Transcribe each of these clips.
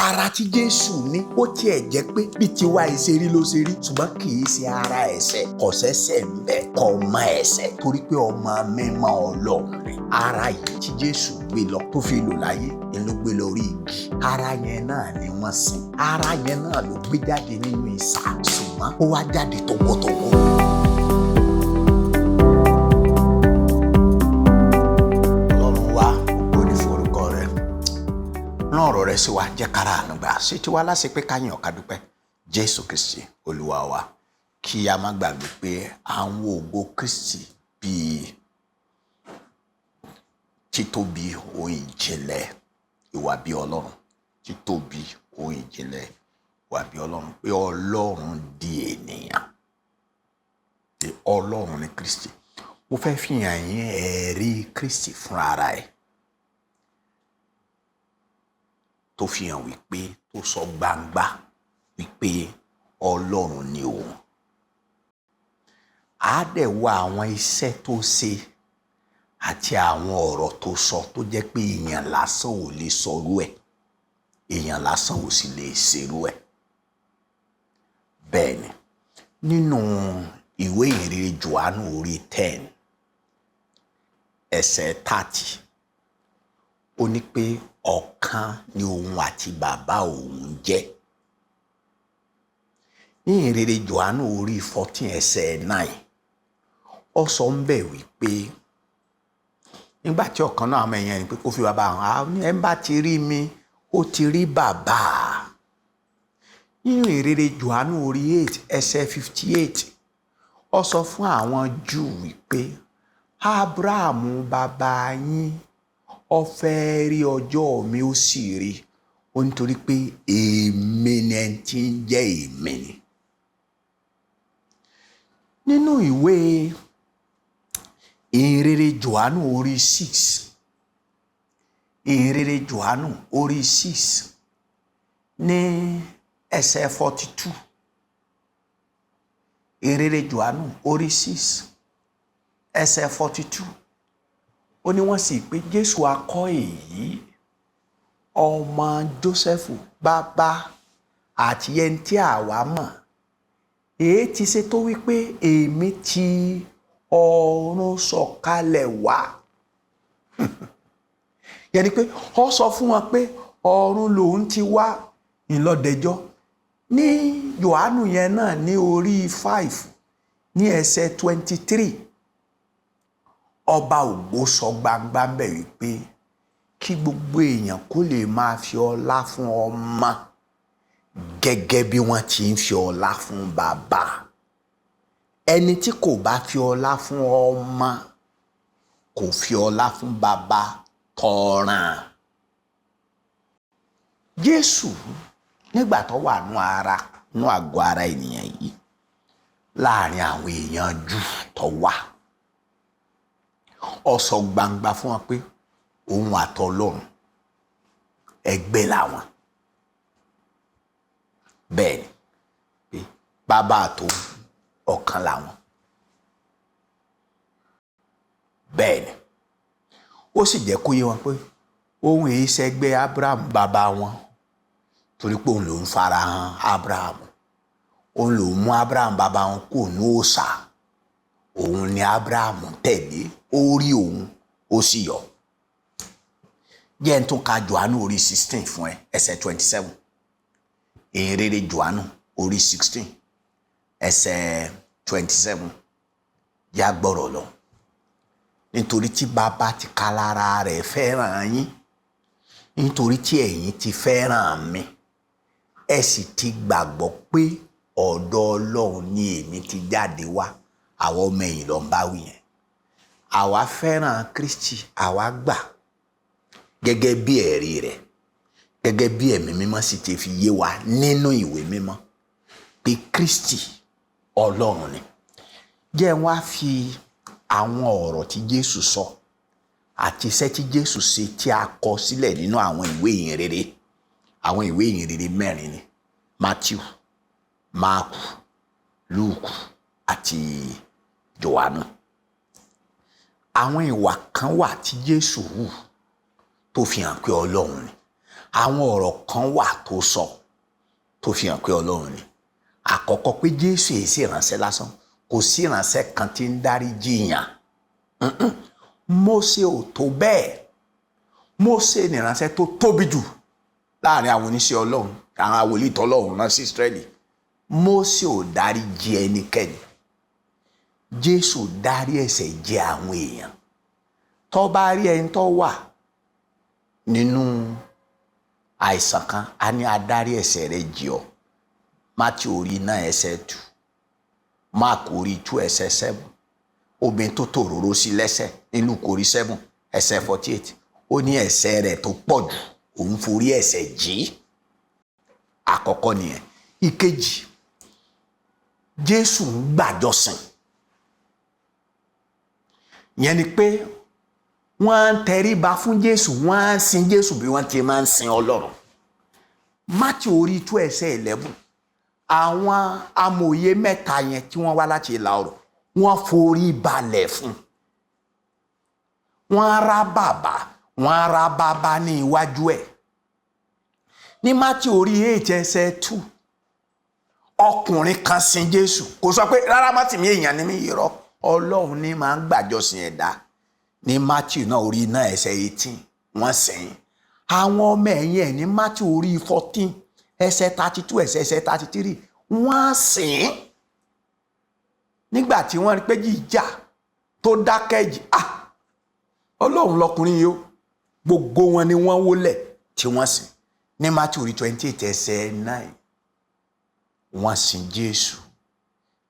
Ara tí Jésù ní, ó tiẹ̀ jẹ́ pé bí tiwa ìṣerí ló ṣe rí, ṣùgbọ́n kì í ṣe ara ẹ̀ṣẹ̀, kò ṣẹ̀ṣẹ̀ ń bẹ, kò mọ ẹ̀ṣẹ̀, torí pé ọmọ mímọ́ Ọlọ́run ni. Ara yìí tí Jésù gbé lọ tó fi lò láyé ni ló gbé lórí igi. Ara yẹn náà ni wọ́n sin. Ara yẹn náà ló gbé jáde nínú isà, ṣùgbọ́n ó wá jáde tògótògó. Ọlọ́run wa, ògo ni fún orúkọ rẹ. Rán ọ̀rọ̀ rẹ sí wa, jẹ́ kára àánú gbà. Ṣé tiwa láṣẹ pé ká yìn ọ́, ká dúpẹ́. Jésù Kristi Olúwa wa. Kí a má gbàgbé pé à ń wo ògo Kristi bíi títóbi ohun ìjìnlẹ̀ ìwà bí Ọlọ́run. Títóbi ohun ìjìnlẹ̀ ìwà bí Ọlọ́run. Pé Ọlọ́run di ènìyàn. Pé Ọlọ́run ni Kristi. Mo fẹ́ fi hàn yín ẹ̀rí Kristi fúnra ara ẹ̀, tó fi hàn wípé, tó sọ gbangba wípé Ọlọ́run ni òun. Á dẹ̀ wo àwọn iṣẹ́ tó ṣe àti àwọn ọ̀rọ̀ tó sọ tó jẹ́ pé èèyàn lásán ò lè sọrú ẹ̀, èèyàn lásán ò sì lè ṣerú ẹ̀. Bẹ́ẹ̀ ni, nínú ìwé ìhìnrere Jòhánù orí 10 ẹsẹ̀ 30, ó ní pé ọ̀kan ni òun àti bàbá òun jẹ́. Ní ìhìnrere Jòhánù orí 14 ẹsẹ̀ 9, ó sọ ń bẹ̀ wípé nígbà tí ọ̀kan náà àwọn èèyàn ní pé kó fi bàbá hàn, á ní ẹ bá ti rí mi, ó ti rí bàbá. Nínú ìhìnrere Jòhánù orí 8 ẹsẹ̀ 58, ó sọ fún àwọn Júù wípé Ábúráhámù bàbá yín ó fẹ́ rí ọjọ́ mi, ó sì rí. Ó nítorí pé èmi ni ẹni tí ń jẹ́ èmi ni. Nínú ìwé ìhìnrere Jòhánù orí 6, ìhìnrere Jòhánù orí 6 ní ẹsẹ̀ 42, ìhìnrere Jòhánù orí 6 ẹsẹ̀ 42, ó ní wọ́n sì pé Jésù akọ́ èyí, ọmọ Jósẹ́fù, bàbá àti ẹni tí àwa mọ̀. Èé ti ṣe tó wípé èmi ti ọ̀run sọ̀kalẹ̀ wá. Yẹni pé ó sọ fún wọn pé ọ̀run lòun ti wá ńlọdẹjọ́. Ní Jòhánù yẹn náà ní orí 5 ní ẹsẹ̀ 23, ọba ògo sọ gbangba ń bẹ̀ wípé kí gbogbo èèyàn kó lè máa fi ọlá fún ọmọ gẹ́gẹ́ bí wọ́n ti ń fi ọlá fún bàbá. Ẹni tí kò bá fi ọlá fún ọmọ kò fi ọlá fún bàbá tọ̀ràn. Jésù nígbà tó wà nú ara, nú àgọ́ ara ènìyàn yìí, láàrin àwọn èèyàn Júù tó wà, ó sọ gbangba fún wọn pé òun àtọlọ́run ẹgbẹ́ làwọn. Bẹ́ẹ̀ ni, pé bàbá àtò ọ̀kan làwọn. Bẹ́ẹ̀ ni, ó sì jẹ́ kó yé wọn pé òun èyí ṣẹgbẹ́ Abraham bàbá wọn, torí pé òun ló ń farahàn Abraham, òun ló mú Abraham bàbá wọn kó ní òòṣà, òun ni Abraham tẹ̀lé, ó rí òun, ó sì yọ̀. Jẹ́ n tún ka Jòhánù orí 16 fún ẹ, ẹsẹ̀ 27. Ìhìnrere Jòhánù orí 16 ẹsẹ̀ 27. Yá gbọ́rọ̀ lọ. Nítorí tí bàbá ti ká lára rẹ̀ fẹ́ràn yín, nítorí tí ẹ̀yin ti fẹ́ràn mi, ẹ sì ti gbàgbọ́ pé ọ̀dọ̀ Ọlọ́run ni èmi ti jáde wá. Àwọn ọmọ ẹ̀yìn ló ń bá wí yẹn. Àwa fẹ́ràn Kristi, àwa gbà gẹ́gẹ́ bí ẹ̀rí rẹ̀, gẹ́gẹ́ bí ẹ̀mí mímọ́ sì ti fi yé wa nínú ìwé mímọ́ pé Kristi Ọlọ́run ni. Jẹ́ wọ́n á fi àwọn ọ̀rọ̀ tí Jésù sọ àti iṣẹ́ tí Jésù ṣe tí a kọ sílẹ̀ nínú àwọn ìwé ìhìnrere. Àwọn ìwé ìhìnrere mẹ́rin ni: Matthew, Mark, Luke àti Jòhánù. Àwọn ìwà kan wà tí Jésù hù tó fi hàn pé Ọlọ́run ni. Àwọn ọ̀rọ̀ kan wà tó sọ tó fi hàn pé Ọlọ́run ni. Àkọ́kọ́, pé Jésù èyí sì ìránṣẹ́ lásán, kò sí ìránṣẹ́ kan tí ń dárí jìyàn. Mósè ò tó bẹ́ẹ̀. Mósè ní ìránṣẹ́ tó tóbi jù láàrin àwọn oníṣẹ́ Ọlọ́run, àwọn àwòlí tọ́lọ́run rán sí Ísírẹ́lì. Mósè ò dárí jì ẹnikẹ́ni. Jésù dárí ẹ̀ṣẹ̀ jì àwọn èèyàn. Tó bá rí ẹni tó wà nínú àìsàn kan, a ní adarí ẹ̀ṣẹ̀ rẹ̀ jì ọ́. Matthew orí 9 ẹsẹ̀ 2, Mark orí 2 ẹsẹ̀ 7. Obìnrin tó tòróró sí lẹ́sẹ̀ ní Luke orí 7 ẹsẹ̀ 48, ó ní ẹ̀ṣẹ̀ rẹ̀ tó pọ̀ jù, òun forí ẹ̀ṣẹ̀ jì. Àkọ́kọ́ nìyẹn. Ìkejì, Jésù ń gbàjọsìn. Yẹn ni pé wọ́n á ń tẹríba fún Jésù, wọ́n á ń sin Jésù bí wọ́n ti máa ń sin Ọlọ́run. Matthew orí 2 ẹsẹ̀ 11, àwọn amòye mẹ́ta yẹn tí wọ́n wá láti ìlà oòrùn, wọ́n forí balẹ̀ fún, wọ́n rá bàbá, wọ́n rá bàbá ní iwájú ẹ̀. Ní Matthew orí 8 ẹsẹ̀ 2, ọkùnrin kan sin Jésù. Kò sọ pé rárá, má tì mí, èèyàn ni mí. Irọ́, Ọlọ́run ní máa ń gbàjọsìn ẹ̀dá. Ní Matthew náà orí 9 ẹsẹ̀ 18, wọ́n sìn. Àwọn ọmọ ẹ̀yìn ẹ̀ ní Matthew orí 14 ẹsẹ̀ 32 ẹsẹ̀ 33, wọ́n sìn. Nígbà tí wọ́n rí pé jíjà tó dákẹ́ jì, ah, Ọlọ́run lọkùnrin yìí ó, gbogbo wọn ni wọ́n wólẹ̀ tí wọ́n sìn. Ní Matthew orí 28 ẹsẹ̀ 9, wọ́n sìn Jésù.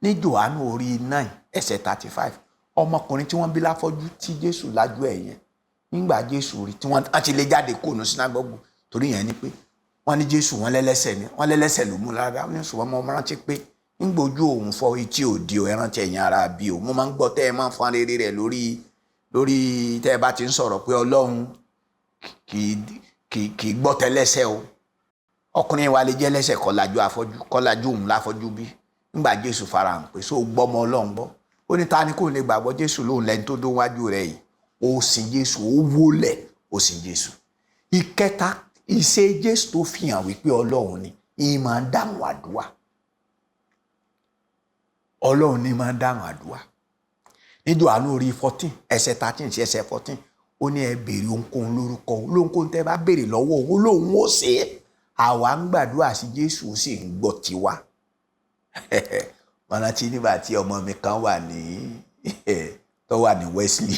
Ní Jòhánù orí 9 ẹsẹ̀ 35, ọmọkùnrin tí wọ́n bí láfọ́jú tí Jésù lájú ẹ̀ yẹn, nígbà Jésù rí tí wọ́n ti lè jáde kó nu sínágọ́gù, torí yẹn ni pé wọ́n ní Jésù, wọ́n lẹ́lẹ́sẹ̀ ni, wọ́n lẹ́lẹ́sẹ̀ ló mú lára ní. Ṣùgbọ́n mo rántí pé nígbà ojú òun fọ́, etí òdi ò, ẹrántí ẹ̀yìn ara bí o. Mo máa ń gbọ́ tẹ́ ẹ máa ń fọn rere rẹ̀ lórí tẹ́ ẹ bá ti ń sọ̀rọ̀ pé Ọlọ́run kì í gbọ́ tẹ́lẹ́sẹ̀ o. Ọkùnrin wa lè jẹ́ lẹ́sẹ̀ kọ́lájú afọ́jú, kọ́lájú òun láfọ́jú bí. Nígbà Jésù farahàn pé só gbọ́mọ Ọlọ́run gbọ́, ó ní ta ni kò lè gbàgbọ́? Jésù lóun lẹni tó dún wájú rẹ̀ yìí. Ó sin Jésù, ó wólẹ̀, ó sin Jésù. Ìkẹta, ìṣe Jésù tó fi hàn wípé Ọlọ́run ni, ìyẹn máa ń dáhùn àdúrà. Ọlọ́run ni máa ń dáhùn àdúrà. Ní Jòhánù orí 14 ẹsẹ̀ 13 sí ẹsẹ̀ 14, ó ní ẹ béèrè ohunkóhun lórúkọ lóhunkóhun tẹ́ bá béèrè lọ́wọ́ òun, lóhun ó ṣe é. Àwa ń gbàdúrà sí Jésù, ó sì ń gbọ́ tiwa. Mo rántí nígbà tí ọmọ mi kan wà ní tó wà ní Wesley,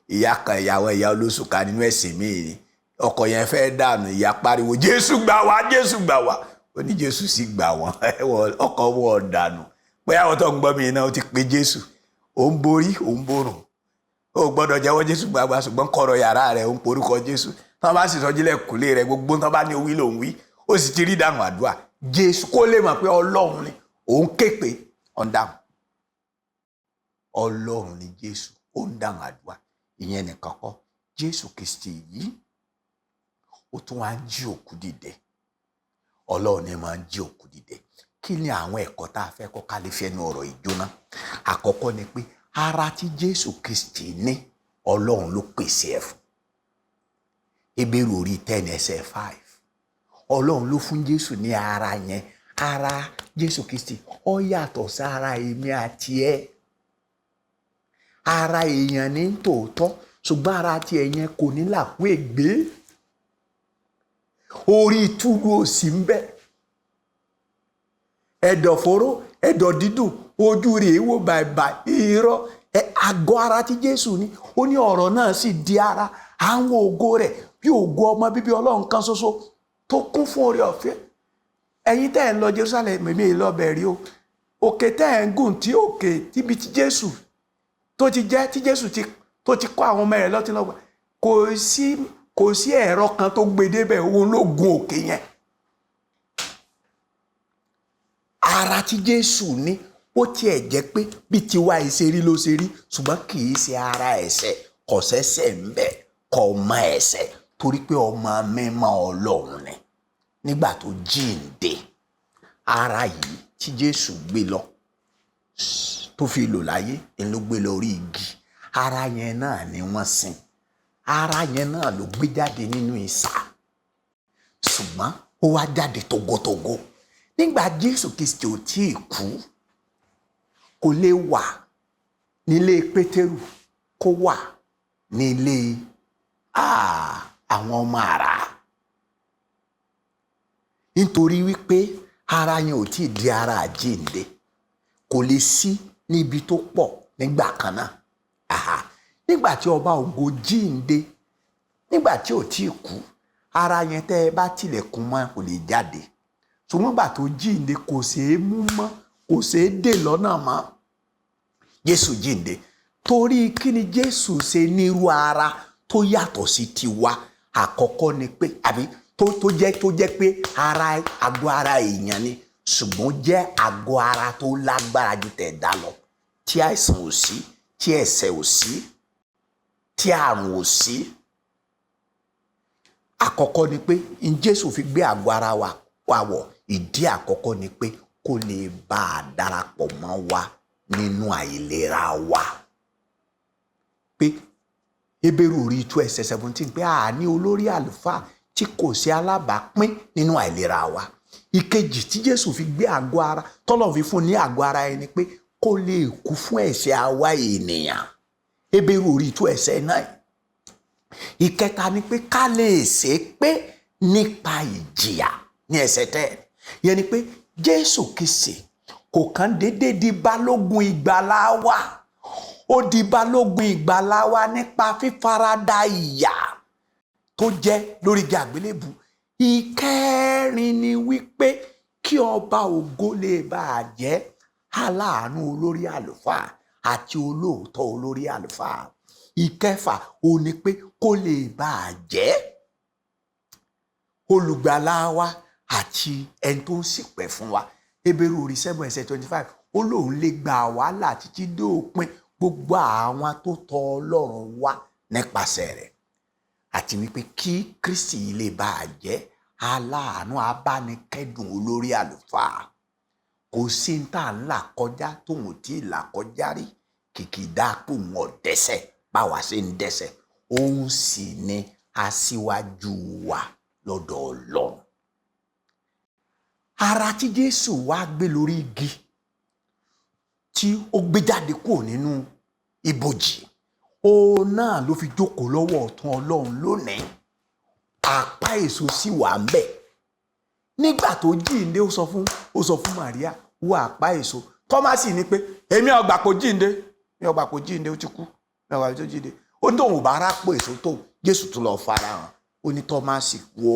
ìyá kan, ìyàwó ìyá olóṣù kan nínú ẹ̀sìn mi ni, ọkọ yẹn fẹ́ dànù, ìyá pariwo, Jésù gbà wá, Jésù gbà wá. Ó ní Jésù sì gbà wọ́n, ọkọ wọn dànù. Bóyá àwọn tó ń gbọ́ mi náà ó ti pe Jésù, ó ń borí, ó ń borùn, ó gbọ́dọ̀ jẹ́wọ́ Jésù gbàgbà, ṣùgbọ́n kọ̀rọ̀ yàrá rẹ̀ ó ń porúkọ Jésù. Tí wọ́n bá sì sọjílẹ̀ kúlé rẹ̀, gbogbo tí wọ́n bá ní owí lòún wí, ó sì ti rí dànù àdúrà. Jésù kó lè mọ̀ pé Ọlọ́run ni òun képe, ọ̀n dáhùn. Ọlọ́run ni Jésù, ó ń dáhùn àdúrà. Ìyẹn nìkan kọ́, Jésù Kristi yìí ó tún wá ń jí òkú dìde. Ọlọ́run ni máa ń jí òkú dìde. Kí ni àwọn ẹ̀kọ́ tá a fẹ́ kọ́ ká lè fi ẹnu ọ̀rọ̀ ìjóná? Àkọ́kọ́ ni pé ara tí Jésù Kristi ní, Ọlọ́run ló pèsè ẹ̀ fún. Hébérù orí 10 ẹsẹ̀ 5, Ọlọ́run ló fún Jésù ní ara yẹn. Ara Jésù Kristi ó yàtọ̀ sára èmi àti ẹ. Ara èèyàn ní tòótọ́, ṣùgbọ́n ara ti ẹ̀yẹn kò ní làkú ègbé, orí túlù ò sí ń bẹ, ẹ̀dọ̀fóró, ẹ̀dọ̀ dídùn, ojú rẹ̀ wò bàìbàì. Irọ́, àgọ́ ara tí Jésù ní, ó ní ọ̀rọ̀ náà sì di ara, àwọn ògo rẹ̀ bí ògo ọmọ bíbí Ọlọ́run kan ṣoṣo tó kún fún oore ọ̀fẹ́. Ẹ̀yin tẹ́ ẹ̀ ń lọ Jerusalem, èmi ì lọ bẹ̀ rí o. Òkè tẹ́ ẹ̀ ń gùn, tí òkè tíbi tí Jésù tó ti jẹ́, tí Jésù tó ti kọ́ àwọn ọmọ rẹ̀ lọ́tí lọ́gbà, kò sí ẹ̀rọ kan tó gbé débẹ̀, òun ló gun òkè yẹn. Ara tí Jésù ní, ó tiẹ̀ jẹ́ pé bí tiwa ìṣe rí ló ṣe rí, ṣùgbọ́n kì í ṣe ara ẹ̀ṣẹ̀, kò sẹ́ṣẹ̀ ń bẹ̀, kò mọ ẹ̀ṣẹ̀, torí pé ọmọ mímọ́ Ọlọ́run ni. Nígbà tó jíǹde, ara yìí tí Jésù gbé lọ tó fi lò láyé ń ló gbé lọ orí igi. Ara yẹn náà ni wọ́n sin. Ara yẹn náà ló gbé jáde nínú isà, ṣùgbọ́n ó wá jáde togotogo. Nígbà Jésù Kristi ò tí ì kú, kò lè wà nílé Pétérù kó wà nílé àwọn ọmọ àrà, nítorí wípé ara yẹn ò tí ì di ara àjíǹde. Kò lè sí níbi tó pọ̀ nígbà kan náà. Nígbà tí ọba ògo jíǹde, nígbà tí ò tí ì kú, ara yẹn tẹ́ ẹ bá tilẹ̀kùn mọ́ kò lè jáde. Ṣùgbọ́n gbà tó jíǹde, kò ṣeé mú mọ́, kò ṣeé dè lọ́nà mọ́. Jésù jíǹde. Torí kí ni Jésù ṣe nírú ara tó yàtọ̀ sí tiwa? Àkọ́kọ́ ni pé àbí tó jẹ́ pé ara àgọ́ ara èèyàn ni, ṣùgbọ́n jẹ́ àgọ́ ara tó lágbára ju tẹ̀dá lọ, tí àìsàn ò sí, tí ẹ̀ṣẹ̀ ò sí, tí àrùn ò sí. Àkọ́kọ́ ni pé Jésù fi gbé àgọ́ ara wa wọ̀. Ìdí àkọ́kọ́ ni pé kó lè bá a darapọ̀ mọ́ wa nínú àìlera wa. Pé Hébérù orí 2:17 pé a ní olórí àlùfáà tí kò sí alábàápín nínú àìlera wa. Ìkejì tí Jésù fi gbé àgọ́ ara tọ́lọ́run fi fún ní àgọ́ ara ẹni pé kó lè kú fún ẹ̀ṣẹ̀ àwa ènìyàn. Hébérù orí 2:9. Ìkẹta ni pé ká lè ṣe pé nípa ìjìyà ní ẹsẹ̀ tẹ́. Yẹn ni pé Jésù Kristi kò kàn déédéé di balógun ìgbàlà wa. Ó di balógun ìgbàlà wa nípa fífaradà ìyà tó jẹ́ lórí igi àgbélébù. Ìkẹrin ni wípé kí ọba ògo lè bá a jẹ́ aláàánú olórí àlùfáà àti olóòótọ́ olórí àlùfáà. Ìkẹfà ó ní pé kó lè bá a jẹ́ olùgbàlà wa àti ẹni tó ń ṣìpẹ̀ fún wa. Hébérù orí 7:25 ó lóun lè gba wàhálà títí dé òpin gbogbo àwọn tó tọ̀ Ọlọ́run wá nípasẹ̀ rẹ̀, àti wípé kí Kristi lè bá a jẹ́ aláàánú abánikẹ́dùn olórí àlùfáà. Kò sí ní tá à ń là kọjá tóun ò tí ì là kọjá rí, kìkìdá pé òun ò dẹ́ṣẹ̀ báwa ṣe ń dẹ́ṣẹ̀. Òun sì ni aṣíwájú wa lọ́dọ̀ Ọlọ́run. Ara tí Jésù wá gbé lórí igi tí ó gbé jáde kúrò nínú ibojì, òun náà ló fi jókòó lọ́wọ́ ọ̀tún Ọlọ́run lónìí. Àpá èso sì wà ń bẹ̀. Nígbà tó jíǹde, ó sọ fún Màríà, wo àpá èso. Tọ́másì ní pé èmi ò gbà kó jíǹde, mi ò gbà kó jíǹde, ó ti kú, mi ò gbà kó jíǹde. Ó ní tóun ò bá rápò èso tó, Jésù tún lọ farahàn. Ó ní Tọ́másì, wo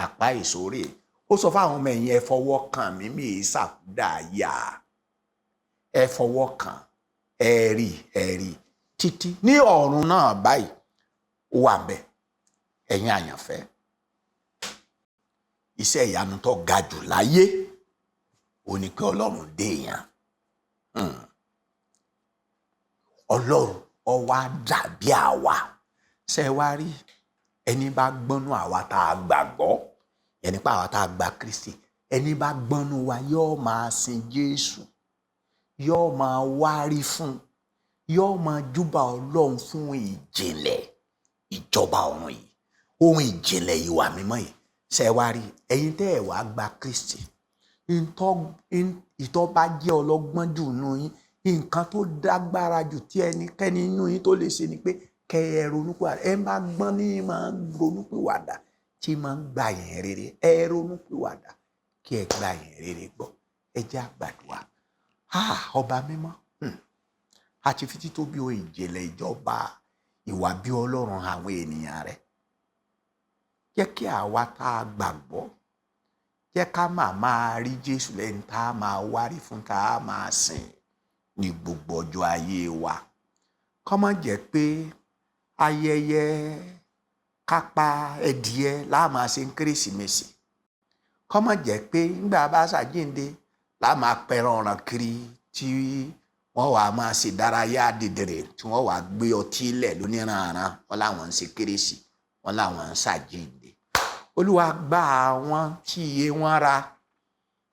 àpá èso rèé. Ó sọ fáwọn ọmọ ẹ̀yìn, ẹ fọwọ́ kàn mí, mi ì ṣàkúdà yà. Ẹ fọwọ́ kàn, ẹ rí, ẹ rí títí ní ọ̀run náà báyìí ó wà ńbẹ̀. Ẹ̀yin àyànfẹ́, iṣẹ́ ìyanu tó ga jù láyé ó ní pé Ọlọ́run dé èèyàn. Ọlọ́run ó wá dàbí àwa. Ṣé wá rí ẹni bá gbọ́nú àwa tá a gbàgbọ́, ẹni pa àwa tá a gba Kristi, ẹni bá gbọ́nú wa yóò máa sin Jésù, yóò máa wárí fún, yóò máa júbà Ọlọ́run fún ìjìnlẹ̀ ìjọba ọ̀run yìí, ohun ìjìnlẹ̀ ìwà mímọ́ yìí. Ṣé wá rí ẹ̀yin tẹ́ ẹ̀ wá gba Kristi, ìtọ́ bá jẹ́ ọlọ́gbọ́n jù nínú yín, nǹkan tó dágbára jù tí ẹnikẹ́ni nínú yín tó lè ṣe ni pé kẹ́ ẹ ronúpìwàdà. Ẹ máa gbọ́n ní máa ronúpìwàdà tí máa ń gba yẹn rere. Ẹ ronúpìwàdà kí ẹ gba yẹn rere gbọ́. Ẹ jẹ́ àgbàdua. Ọba mímọ́, àti fi títóbi ohun ìjìnlẹ̀ ìjọba ìwà bí Ọlọ́run àwọn ènìyàn rẹ̀. Jẹ́ kí àwa tá a gbàgbọ́, jẹ́ ká máa rí Jésù lẹ́ni tá a máa wárí fún, tá a máa sìn ní gbogbo ọjọ́ ayé wa. Kó má jẹ́ pé ayẹyẹ kápá ẹdìẹ la máa ṣe ń Kérésìmesì. Kó má jẹ́ pé nígbà bá ṣàjíǹde la máa pẹran ọ̀ràn kiri tí wọ́n wàá máa ṣe ìdárayá dìdìrì, tí wọ́n wàá gbé ọtí lẹ̀ lóníranran, wọ́n láwọn ń ṣe Kérésì, wọ́n láwọn ń ṣàjíǹde. Olúwa gba àwọn tí iye wọn ra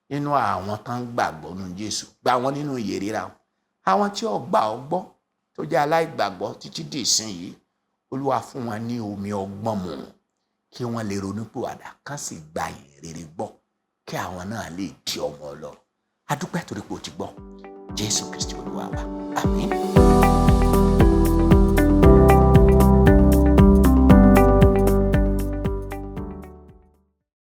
nínú àwọn tán gbàgbọ́ nínú Jésù, gba wọn nínú iye ríra. Àwọn tí ò gbà ọ́ gbọ́ tó jẹ́ aláìgbàgbọ́ títí di ìsinyìí, Olúwa, fún wọn ní omi ọgbọ́n mu kí wọ́n lè ronúpìwàdà, kán sì gba ìyìn rere gbọ́, kí àwọn náà lè di ọmọ Ọlọ́run. A dúpẹ́ torí pé o ti gbọ́. Jésù Kristi Olúwa wa, àmín.